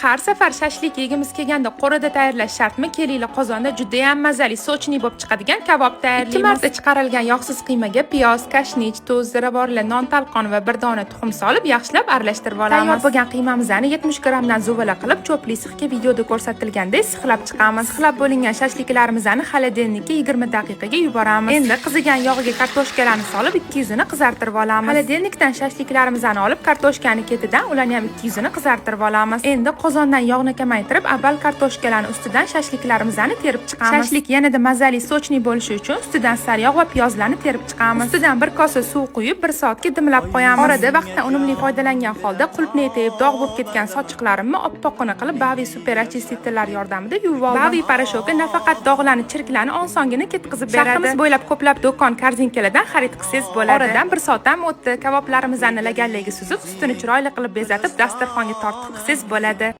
Har safar shashlik yegimiz kelganda qo'rada tayyorlash shartmi? Kelinglar, qozonda juda ham mazali, сочный bo'lib chiqadigan kabob tayyorlaymiz. Ikki marta chiqarilgan yog'siz qiymaga piyoz, kashnich, tuz, ziravorlar, non talqon va bir dona tuxum solib, yaxshilab aralashtirib olamiz. Tayyor bo'lgan qiymamizni 70 grammdan zuvala qilib, cho'pli sixga videoda ko'rsatilgandek sixlab chiqamiz. Sixlab bo'lingan shashliklarimizni холодильник ka 20 daqiqaga yuboramiz. Endi qizigan yog'ga kartoshkalarni solib, ikki yuzini qizartirib olamiz. Холодильник dan shashliklarimizni olib, kartoshkani ketidan ularni ham ikki yuzini qizartirib olamiz. Endi qozondan yog'ni kamaytirib, avval kartoshkalarni ustidan shashliklarimizni terib chiqamiz. Shashlik yanada mazali, сочный bo'lishi uchun ustidan sariyog' va piyozlarni terib chiqamiz. Ustidan bir kosa suv quyib, bir soatga dimlab qo'yamiz. Orada vaqtdan unumli foydalangan holda qulupnay tegib dog' bo'lib ketgan sochiqlarimni oppoqqina qilib, Bavi super очиститель lar yordamida yuvib oldim. Bavi порошок i nafaqat dog'larni, chirklarni osongina ketkazib beradi. Shahrimiz bo'ylab ko'plab do'kon, korzinkalardan xarid qilsangiz bo'ladi. Oradan bir soat ham o'tdi. Kaboblarimizni laganlarga suzib, ustini chiroyli qilib bezatib, dasturxonga tortib qilsangiz bo'ladi.